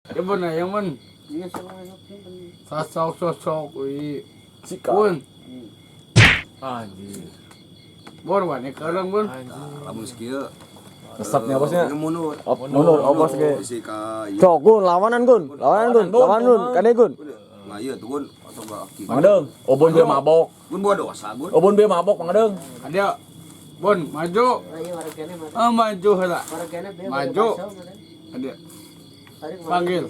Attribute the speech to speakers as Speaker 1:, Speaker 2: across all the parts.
Speaker 1: Ya Bun, yang Bun.
Speaker 2: Iya, sama
Speaker 1: Sosok sosok wih.
Speaker 3: Sika.
Speaker 1: Bun,
Speaker 4: Anjir.
Speaker 1: Bun wani kerang Bun.
Speaker 4: Anjir.
Speaker 5: Lamun sakieu
Speaker 3: Resepnya bosnya.
Speaker 5: Mundur.
Speaker 3: Op, mundur, opos ke.
Speaker 5: Bisi ka ieu.
Speaker 6: Sok Gun, lawanan Gun, lawanan Gun, lawanan Gun, kade Gun.
Speaker 5: Nah ieu tuh Gun atau ba aki.
Speaker 3: Mang Deng, Obon bieu mabok.
Speaker 5: Gun bawa dosa Gun.
Speaker 3: Obon bieu mabok Mang Deng.
Speaker 1: Ada. Bun, maju.
Speaker 2: Iya, warganya mah.
Speaker 1: Ah, maju heula.
Speaker 2: Warganya be
Speaker 1: Maju. Ada. Panggil.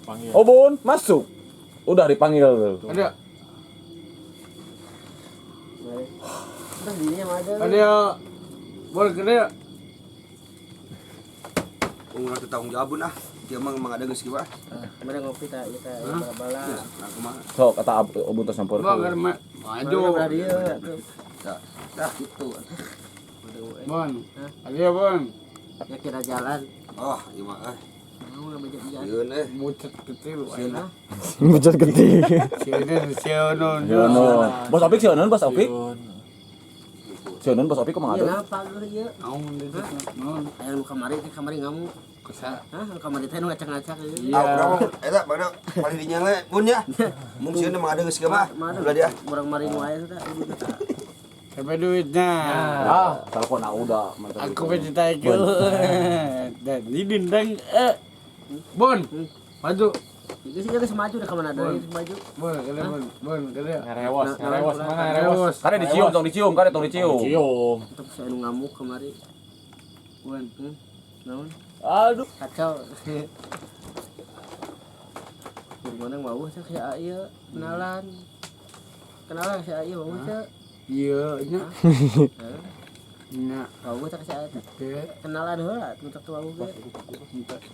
Speaker 4: Panggil.
Speaker 3: Obon masuk. Udah dipanggil tuh.
Speaker 1: Ada.
Speaker 2: Terus dirinya mah ada.
Speaker 1: Ada. Bun, kade.
Speaker 5: Urang teu tanggung jawab Bun ah. Kieu mah mang ada geus kieu ah.
Speaker 2: Mana ngopi tak kita bala-bala.
Speaker 5: Nah kumaha.
Speaker 3: Sok kata Obon tos nyampur.
Speaker 1: Bun, kade maju.
Speaker 2: Mana dia tuh.
Speaker 5: Dah, dah gitu.
Speaker 1: Bun. Ada Bun.
Speaker 2: Ya kira jalan.
Speaker 5: Oh, ieu mah eh.
Speaker 2: Mau nggak banyak jalan.
Speaker 5: Sieun eh.
Speaker 1: Bucet kecil.
Speaker 6: Bucet gede.
Speaker 1: Sieun, sieun.
Speaker 3: Sieun. Bos Opik sieun, Bos Opik. Sieun Bos Opik kumaha
Speaker 2: Iya,
Speaker 3: Deng?
Speaker 2: napa lu ieu?
Speaker 1: Naon itu? Naon?
Speaker 2: Aya nu kamari teh kamari ngamu.
Speaker 1: Kusa.
Speaker 2: Hah, nu kamari teh nu ngacak-ngacak ieu.
Speaker 1: Iya.
Speaker 5: Ah, urang mah eta bang paling dinya we Bun ya. Mung sieun mah ada geus kieu mah.
Speaker 2: Mana
Speaker 5: Ulah dia.
Speaker 2: Urang mari nu aya teh.
Speaker 1: Sampai duitnya.
Speaker 3: Ah, telepon ah udah. Mantap.
Speaker 1: Aku mencintai kau. Dan ini dendang. Eh. Bon, maju.
Speaker 2: Itu sih geus maju dah kamana deui geus maju.
Speaker 1: Bon, kalian bon, bon, kalian.
Speaker 4: Ngarewos, ngarewos, mana ngarewos.
Speaker 3: Kade dicium, tong dicium, kade tong dicium.
Speaker 4: Cium.
Speaker 2: Tetep saya nu ngamuk kamari.
Speaker 1: Bon,
Speaker 2: Naon?
Speaker 3: Aduh.
Speaker 2: Kacau. Gimana mau teh si ieu kenalan. Kenalan si ieu mau teh.
Speaker 1: Iya, nya. Nya,
Speaker 2: Mau teh si ieu teh.
Speaker 1: teh,
Speaker 2: Kenalan heula untuk tuh wau ge.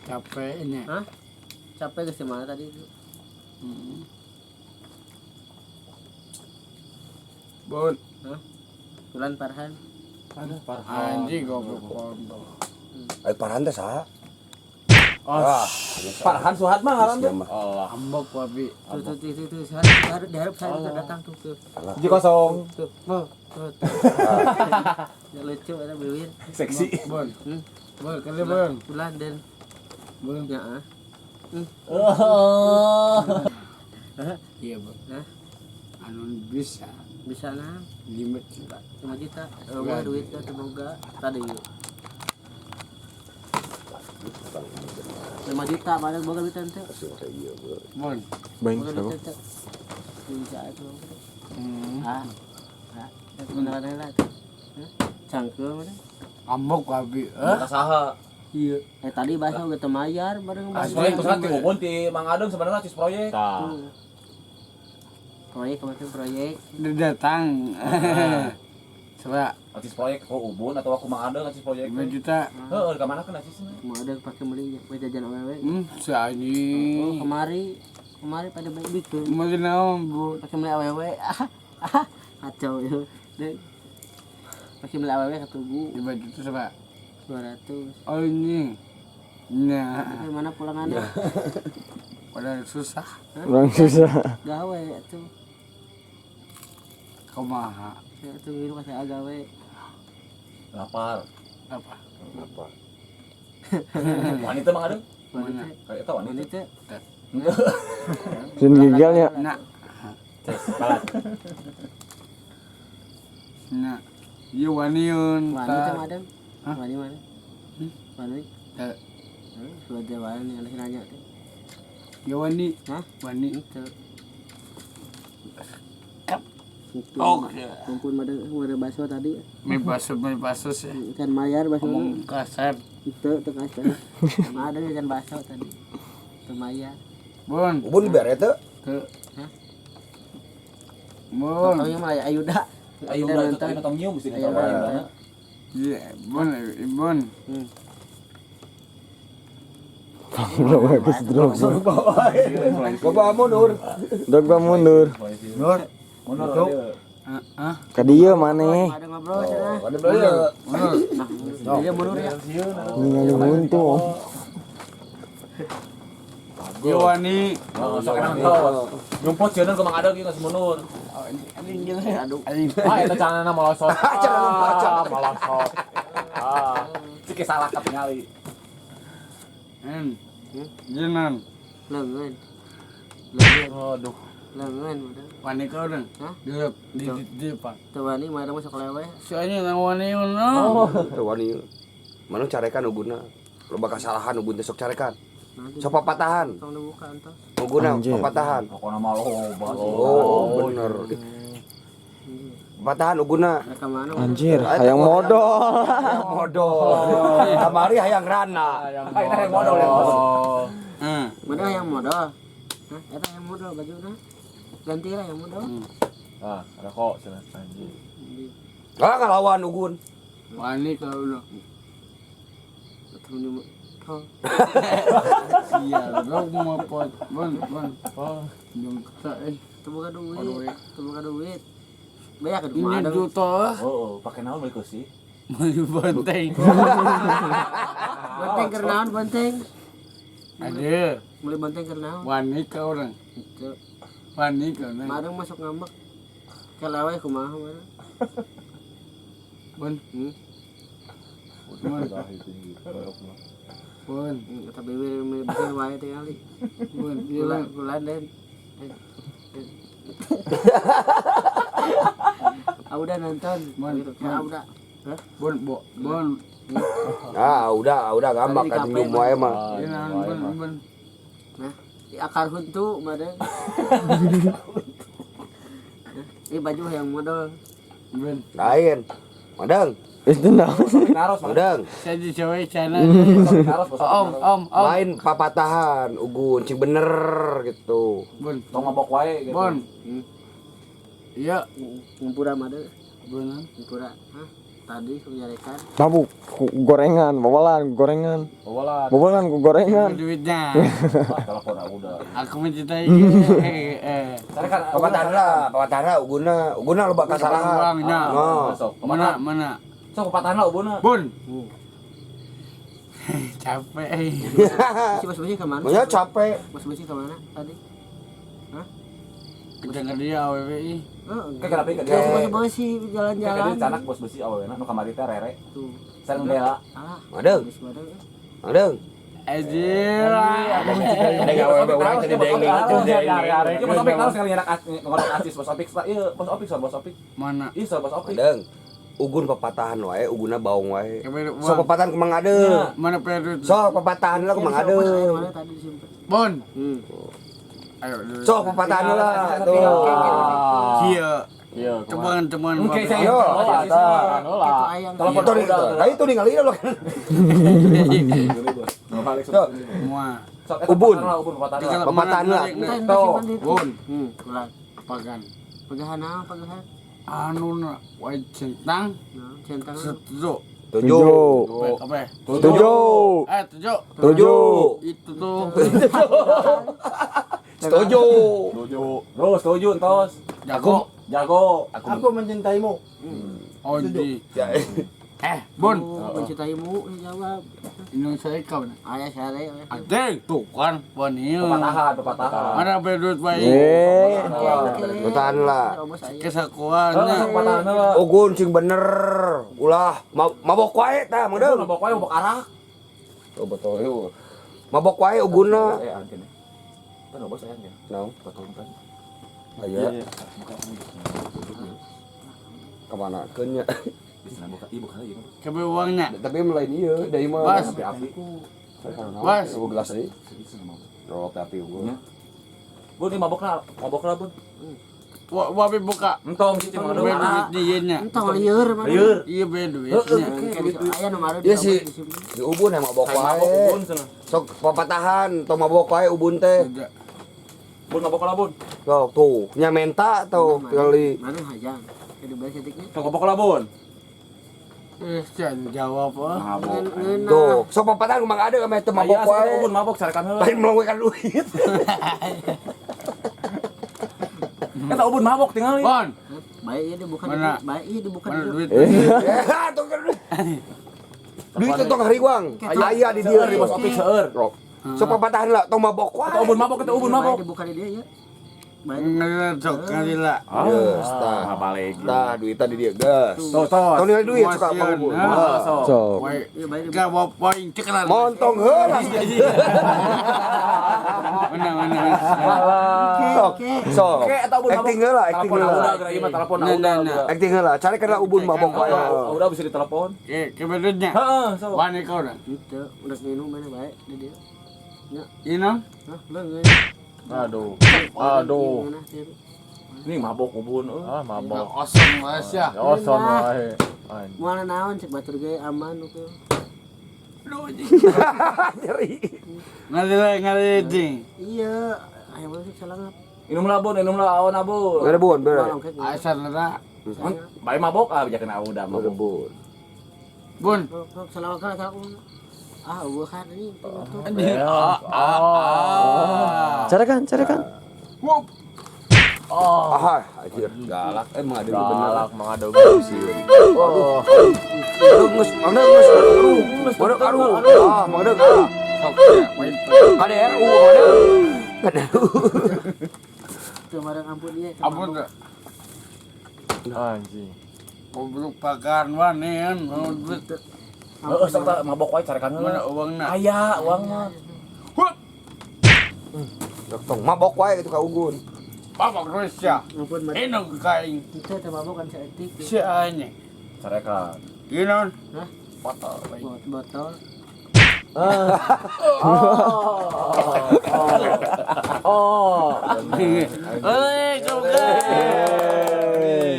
Speaker 1: capek nya.
Speaker 2: Hah? Capek geus di mana tadi itu?
Speaker 1: Bon,
Speaker 2: Bulan Farhan.
Speaker 4: Aduh, Farhan.
Speaker 1: anjing goblok kontol.
Speaker 5: Ai Farhan teh saha?
Speaker 3: Ah, Farhan Suhat mah ngaran teh.
Speaker 5: Sia mah.
Speaker 3: Allah.
Speaker 1: Ambek wabi.
Speaker 2: Tuh tuh tuh tuh, tuh. Harap diharap saya bisa datang tuh tuh.
Speaker 3: Hiji kosong.
Speaker 2: Tuh. Tuh. Tuh. Ya lucu ada bibir.
Speaker 3: Seksi.
Speaker 1: Bon. Bon, kalian bon.
Speaker 2: Bulan dan
Speaker 1: Bon.
Speaker 2: ya ah.
Speaker 1: Iya, Bon.
Speaker 2: Hah?
Speaker 1: Anu bisa
Speaker 2: Bisa nah
Speaker 1: 5 juta.
Speaker 2: 5 juta. Eueuh duit teh boga tadi. 5 juta mana boga duit teh.
Speaker 1: Bon.
Speaker 6: Baik,
Speaker 2: Boga duit teh. Bisa itu. Ah. Ah, kenalan heula tuh. Hah? Cangkeul mana?
Speaker 1: Ambek wabi. Eh?
Speaker 3: Kata saha?
Speaker 1: Iya.
Speaker 2: Eh tadi bahasa udah temayar bareng
Speaker 3: Cis proyek terus ti Obon ti Mang Adeng sebenarnya cis proyek.
Speaker 4: Tah.
Speaker 2: Tuh. Proyek kemarin proyek.
Speaker 1: Udah datang. Coba
Speaker 3: Cis proyek ke Ubun atau aku Mang Adeng cis proyek.
Speaker 1: 5 juta.
Speaker 3: Heeh, ka mana kan cisna?
Speaker 2: Mau ada pakai beli kue jajan awewe.
Speaker 1: Si anjing.
Speaker 2: Oh, kemari kemari pada baik bikin
Speaker 1: Mau naon, Bu?
Speaker 2: pakai beli awewe. Ah, ah, kacau ya. Deh. Pakai beli awewe ke tugu
Speaker 1: 5 juta coba.
Speaker 2: 200.
Speaker 1: Oh ini. Nah,
Speaker 2: Tapi mana pulangannya?
Speaker 1: udah susah.
Speaker 6: Orang susah.
Speaker 2: Gawe tuh.
Speaker 1: Kumaha?
Speaker 2: Ya tuh ngilu kasih gawe.
Speaker 3: Lapar.
Speaker 1: Apa?
Speaker 5: Apa?
Speaker 3: Wanita Mang Adeng?
Speaker 2: Wanita.
Speaker 3: Kayak eta wanita.
Speaker 2: Wanita.
Speaker 6: Sin gagalnya.
Speaker 1: Nah,
Speaker 4: Ces, balat.
Speaker 1: nah. Iya waniun.
Speaker 2: Wanita madam. Wani mana? Wani.
Speaker 1: Eh.
Speaker 2: Sudah wani anak nanya tuh.
Speaker 1: Ya wani.
Speaker 2: Hah?
Speaker 1: Wani.
Speaker 2: Itu. Itu.
Speaker 1: Oh,
Speaker 2: Mumpun ada ada bakso tadi.
Speaker 1: mie bakso sih.
Speaker 2: Ikan mayar bakso.
Speaker 1: Ngomong kasar.
Speaker 2: Itu tuh kasar. Sama ada ikan bakso tadi. Itu mayar.
Speaker 1: Bon,
Speaker 5: Ubun dibere teu?
Speaker 1: tuh.
Speaker 2: Hah?
Speaker 1: Bon.
Speaker 2: Taunya mah Ayuda.
Speaker 3: Ayo udah itu tong tong nyium mesti
Speaker 2: Ayo,
Speaker 3: nonton
Speaker 2: udah.
Speaker 3: Ayuda.
Speaker 1: Iya, bon, bon.
Speaker 6: Bagus Drogba.
Speaker 5: Bapak mundur.
Speaker 6: Drogba mundur.
Speaker 1: Nur.
Speaker 3: Mundur.
Speaker 1: Ah,
Speaker 6: Ka dieu maneh.
Speaker 2: Ada ngobrol cenah.
Speaker 5: Ada beli.
Speaker 1: mundur.
Speaker 2: Nah, dia mundur ya.
Speaker 6: Ningali buntu.
Speaker 1: Iya wani.
Speaker 3: Oh, sok enak tos. Nyumput sieun ke Mang Adeng ieu geus mundur.
Speaker 2: Aduh.
Speaker 4: Ah, eta canana molosot. Ah, molosot. Ah.
Speaker 3: Cik salah katingali.
Speaker 1: Hmm. Jenan.
Speaker 2: Leungeun. Leungeun.
Speaker 4: Aduh.
Speaker 2: Leungeun udah.
Speaker 1: Wani kau dong.
Speaker 2: Hah?
Speaker 1: Di depan.
Speaker 2: Teu wani mah masuk leweh.
Speaker 1: Soalnya nang wani no.
Speaker 5: Teu wani. Mana carekan uguna. Loba kasalahan ugun teh sok carekan.
Speaker 2: Nanti
Speaker 5: Sok papatahan.
Speaker 2: tong dibuka entos.
Speaker 5: Uguna
Speaker 6: Anjir.
Speaker 5: papatahan.
Speaker 3: Pokoknya mah loba.
Speaker 5: Oh, bener. Papatahan uguna.
Speaker 2: Rek ka mana?
Speaker 6: Anjir, hayang modal.
Speaker 5: Hayang modal. Kamari hayang rana.
Speaker 3: Hayang modal ya, Bos.
Speaker 1: Heeh.
Speaker 2: Mana yang modal? Hah, eta yang modal bajuna. Ganti lah yang modal.
Speaker 4: Ah, rokok cenah anjing.
Speaker 5: Ah, ngalawan ugun.
Speaker 1: Wani kau dong.
Speaker 2: Tong di tong.
Speaker 1: Iya, kau mau pot. Bon, bon.
Speaker 4: Oh,
Speaker 1: Jung tak eh.
Speaker 2: Teu boga duit.
Speaker 1: Aduh,
Speaker 2: Teu boga duit. Banyak ke
Speaker 1: Ini
Speaker 2: rumah
Speaker 1: juta.
Speaker 3: Oh, pakai naon beli kursi?
Speaker 1: Beli bonteng.
Speaker 2: Bonteng keur naon bonteng?
Speaker 1: Ada.
Speaker 2: Beli bonteng keur naon?
Speaker 1: Wani kau dong.
Speaker 2: Teu.
Speaker 1: Wani kau dong.
Speaker 2: Marang masuk ngambek. Ke leweh kumaha mana?
Speaker 1: Bon.
Speaker 2: Hmm.
Speaker 1: Bon. Bon.
Speaker 2: Eta bibir bibir wae tingali.
Speaker 1: Bon. Iya,
Speaker 2: Bulan
Speaker 1: Bang.
Speaker 2: bulan den. Ah udah nonton.
Speaker 1: Mon,
Speaker 2: Gitu.
Speaker 1: mon.
Speaker 2: Ah udah. Hah?
Speaker 1: Bon, bo, bon.
Speaker 5: Ah, udah gampang
Speaker 2: Tadi di
Speaker 5: kan
Speaker 2: kafe,
Speaker 5: nyum wae mah.
Speaker 1: Iya, naon, bon, bon.
Speaker 2: Nah, di akar huntu mah. Ini baju yang modal.
Speaker 1: Bon.
Speaker 5: Lain. Madeng,
Speaker 6: Itu naon?
Speaker 3: Naros,
Speaker 5: madeng.
Speaker 1: Saya di cewek sana.
Speaker 3: Naros, Bos.
Speaker 1: Om, om, om.
Speaker 5: Lain papatahan ugun cing bener gitu.
Speaker 1: Bon.
Speaker 3: Tong mabok wae gitu.
Speaker 1: Bon. Iya,
Speaker 2: Ngumpura mah deh.
Speaker 1: bon.
Speaker 2: Ngumpura. Hah? Tadi menyarekan.
Speaker 6: Mabuk ku gorengan, bawalan gorengan.
Speaker 4: Bawalah.
Speaker 6: Bawalan ku gorengan.
Speaker 1: Duitnya.
Speaker 3: Ah, telepon aku udah.
Speaker 1: Aku mencintai. Eh.
Speaker 3: Carekan
Speaker 5: Papatahan lah, papatahan lah uguna, uguna loba kasalahan.
Speaker 1: Uangnya.
Speaker 5: Oh.
Speaker 3: Sok,
Speaker 1: Mana, mana?
Speaker 3: Sok papatahan lah ubuna.
Speaker 1: Bun. Capek.
Speaker 2: Si Bos Besi kemana?
Speaker 5: Maksudnya capek.
Speaker 2: Bos Besi kemana tadi?
Speaker 1: Kedengar dia AWBI.
Speaker 2: Oh,
Speaker 3: Ke kenapa ke
Speaker 2: Bos
Speaker 3: dia?
Speaker 2: Besi
Speaker 3: Ke
Speaker 2: jalan-jalan.
Speaker 3: dia canak bos besi awena nu kamari teh rere.
Speaker 2: Tuh.
Speaker 3: Sareng bela.
Speaker 2: Ah,
Speaker 5: Madeng,
Speaker 2: geus badan.
Speaker 5: madeng.
Speaker 1: Anjir.
Speaker 5: Ada gawe urang tadi dengeng, tadi dengeng.
Speaker 3: Ieu bos opik naros sekali nyerak ngorok asis bos opik. Ieu bos opik soal bos opik.
Speaker 1: Mana?
Speaker 3: Ih soal bos opik.
Speaker 5: Madeng. Ugun papatahan wae, uguna baung wae.
Speaker 1: Kebeli uang.
Speaker 5: Sok papatahan kumang adeu.
Speaker 1: Mana punya duit?
Speaker 5: Sok papatahan lah kumang
Speaker 2: Mana
Speaker 5: adeu.
Speaker 2: tadi disimpan?
Speaker 1: Bon.
Speaker 2: Hmm.
Speaker 1: Ayo. duit.
Speaker 5: Sok papatahan lah tuh.
Speaker 1: Iya.
Speaker 4: Iya,
Speaker 1: Teman teman.
Speaker 3: Oke, saya.
Speaker 5: Yo.
Speaker 2: Itu ayam.
Speaker 3: Telepon
Speaker 5: Itu nih, nah itu nih kali lo kan.
Speaker 3: Balik
Speaker 5: Sok.
Speaker 1: Semua.
Speaker 3: Sok eta
Speaker 5: Ubun.
Speaker 3: papatahan lah, ubun papatahan lah.
Speaker 5: Papatahan lah.
Speaker 2: Entah, entah
Speaker 5: Tuh.
Speaker 2: simpan di itu.
Speaker 1: Bon.
Speaker 2: Ulah.
Speaker 1: Pagan.
Speaker 2: Pegahan apa pegahan?
Speaker 1: Anu na wai centang
Speaker 2: Nah, centang.
Speaker 1: setuju.
Speaker 5: Tujuh.
Speaker 6: Tujuh.
Speaker 1: Apa?
Speaker 6: Tujuh.
Speaker 1: Tujuh.
Speaker 5: Tujuh.
Speaker 1: Itu tuh.
Speaker 5: Setuju.
Speaker 3: Setuju. Bro, setuju entos.
Speaker 1: Jago.
Speaker 3: Jago.
Speaker 7: Aku mencintaimu.
Speaker 1: Oh, di.
Speaker 5: Ya.
Speaker 1: Bon.
Speaker 2: Oh, mencintaimu jawab.
Speaker 1: Ini saya kau.
Speaker 2: Ayah sare.
Speaker 1: Ada tuh kan, bon iya.
Speaker 3: Pepatahan, pepatahan.
Speaker 1: Mana punya duit baik?
Speaker 6: Eh,
Speaker 5: Papatahan lah.
Speaker 1: Kesakuannya.
Speaker 3: Pepatahan lah.
Speaker 5: Ugun cing bener. Ulah mabok wae tah,
Speaker 3: Mabok
Speaker 5: Mang
Speaker 3: mabok wae mabok arak.
Speaker 5: Oh betul yuk. Mabok wae uguna.
Speaker 3: Eh, angkin. Kan bos ayang ya.
Speaker 5: Naon?
Speaker 3: Betul kan.
Speaker 5: Aya. Kemana keun nya?
Speaker 3: Bisa buka, iya bukan lagi.
Speaker 1: Kebe uangnya.
Speaker 5: Tapi lain ieu, dari mah
Speaker 1: Bas.
Speaker 5: api-api.
Speaker 1: Bas.
Speaker 5: Eueuh gelas deui. Roh api-api unggul.
Speaker 3: Bun, ini mabok lah, mabok lah, Bun.
Speaker 1: Wabi buka.
Speaker 3: Entong sih cuma
Speaker 1: Be duit di nya.
Speaker 2: Entong lieur mana.
Speaker 3: Lieur.
Speaker 1: Iya be duitnya.
Speaker 2: Aya nu maru
Speaker 5: Iya sih. Di ubun yang mabok
Speaker 3: Mabok
Speaker 5: wae.
Speaker 3: ubun cenah.
Speaker 5: Sok papatahan tong mabok wae ubun teh.
Speaker 1: Tidak.
Speaker 3: Bun mabok lah, Bun.
Speaker 5: Sok tuh, nya menta tuh kali.
Speaker 2: Mana hajang. Kudu bayar saeutiknya.
Speaker 3: Sok mabok lah, Bun.
Speaker 1: Jangan jawab ah.
Speaker 3: Mabok.
Speaker 2: Ngeunah.
Speaker 5: Tuh, sok papatahan kumang ada kami teu mabok
Speaker 3: Aya,
Speaker 5: wae.
Speaker 3: Ubun mabok carekan heula.
Speaker 5: Lain melongwekan duit.
Speaker 3: Eta ubun mabok tinggal.
Speaker 1: Bon,
Speaker 2: Baik ieu dibuka
Speaker 1: Mana?
Speaker 2: baik ieu dibuka
Speaker 1: mana duit?
Speaker 5: Ya, tong kan duit. Duit teh tong hariwang. Aya di dieu.
Speaker 3: Seueur di bos opik seueur.
Speaker 5: Sok papatahan lah tong mabok
Speaker 3: Eta
Speaker 5: wae.
Speaker 3: ubun mabok, eta ubun mabok.
Speaker 2: Baik dibuka di dia ya. Bae.
Speaker 1: Ngalila sok ngalila.
Speaker 5: Geus tah.
Speaker 3: Ah, balik.
Speaker 5: Tah duitan di dieu geus.
Speaker 3: Tuh, tuh.
Speaker 5: Tong ningali duit suka
Speaker 1: Masieun,
Speaker 5: pangubun.
Speaker 1: ah.
Speaker 3: Sok.
Speaker 6: Sok.
Speaker 1: Woi,
Speaker 2: Iya bae.
Speaker 1: gak bawa poin cekelan.
Speaker 5: Montong heula.
Speaker 1: Menang, menang.
Speaker 5: Sok. Sok.
Speaker 3: Oke, eta Ubun mabok.
Speaker 5: Acting heula, acting
Speaker 3: Telepon
Speaker 5: heula.
Speaker 3: Auda geura ieu mah telepon
Speaker 1: Nah,
Speaker 3: Auda.
Speaker 1: nah, nah.
Speaker 5: Acting heula, cari kana Ubun mabok wae.
Speaker 3: Auda bisa ditelepon.
Speaker 1: Oke, kebetulannya.
Speaker 3: Heeh, sok.
Speaker 1: Wani kau dah.
Speaker 2: Itu udah minum mana bae di dieu.
Speaker 1: Ini
Speaker 2: Hah, leungeun.
Speaker 4: Aduh. Aduh.
Speaker 3: Ini mabok Ubun euy.
Speaker 4: Ah, mabok.
Speaker 1: Osong mas ya.
Speaker 4: Oson wae. Anjing.
Speaker 2: Moal naon cek batur ge aman oke.
Speaker 1: Aduh, anjing.
Speaker 5: Nyeri.
Speaker 1: Ngalila ngalila jing.
Speaker 2: Iya, aya mah salah ngap.
Speaker 3: Minumlah Bun, minumlah awan Bun.
Speaker 5: Bere Bun, bere.
Speaker 2: Moal ongkek.
Speaker 1: Asal lah.
Speaker 3: Bae mabok ah bejakeun Auda
Speaker 5: Bere
Speaker 3: mabok.
Speaker 5: Bun.
Speaker 1: Bun.
Speaker 2: Salah salah salah. Ah, eueuh kan ini tuh.
Speaker 1: Anjing. Ah, ah, ah.
Speaker 6: Carekan, carekan.
Speaker 1: Wup.
Speaker 5: Ah, anjir galak emang ada bener.
Speaker 4: Galak mengadu.
Speaker 5: Sieun. Aduh. Aduh, geus, mangga geus. Aduh, mangga aduh. Ah, mangga ah.
Speaker 1: Sok ya, main.
Speaker 5: KDRU, mangga. KDRU.
Speaker 2: Teu marang ampun ieu.
Speaker 1: Ampun dah.
Speaker 4: Anjing.
Speaker 1: Goblok pakan wani kan. Mau duit.
Speaker 3: Heeh, sok tah mabok wae carekan
Speaker 1: Mana
Speaker 3: heula.
Speaker 1: uangna?
Speaker 3: Aya uang mah.
Speaker 1: Hup.
Speaker 5: Tong mabok wae gitu ka Ugun.
Speaker 1: Bapak Rusia.
Speaker 2: Ampun mati.
Speaker 1: Inong kain.
Speaker 2: Itu teu mabok kan saeutik.
Speaker 1: Si anjing.
Speaker 3: Carekan.
Speaker 1: Inon.
Speaker 2: Hah?
Speaker 1: Botol.
Speaker 2: Botol.
Speaker 3: Oh.
Speaker 1: Eh, kau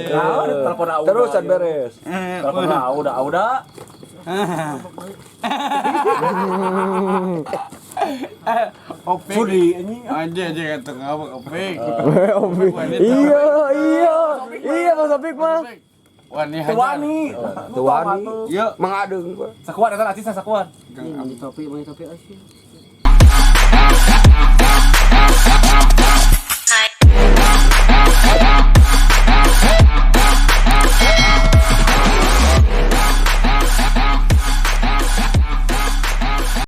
Speaker 3: Nah, telepon Auda.
Speaker 5: Terusan beres.
Speaker 3: Telepon Auda, Auda.
Speaker 1: Opik. Sudi anjing. Anjing anjing kata ngapa opik.
Speaker 6: Opik. Iya, iya. Iya Bang Opik mah.
Speaker 1: Wani hajar.
Speaker 3: Wani.
Speaker 5: Teu wani.
Speaker 1: Yuk.
Speaker 5: Mangadeung.
Speaker 3: Sakuan eta acis sakuan.
Speaker 2: Ini topi, bagi topi asyik.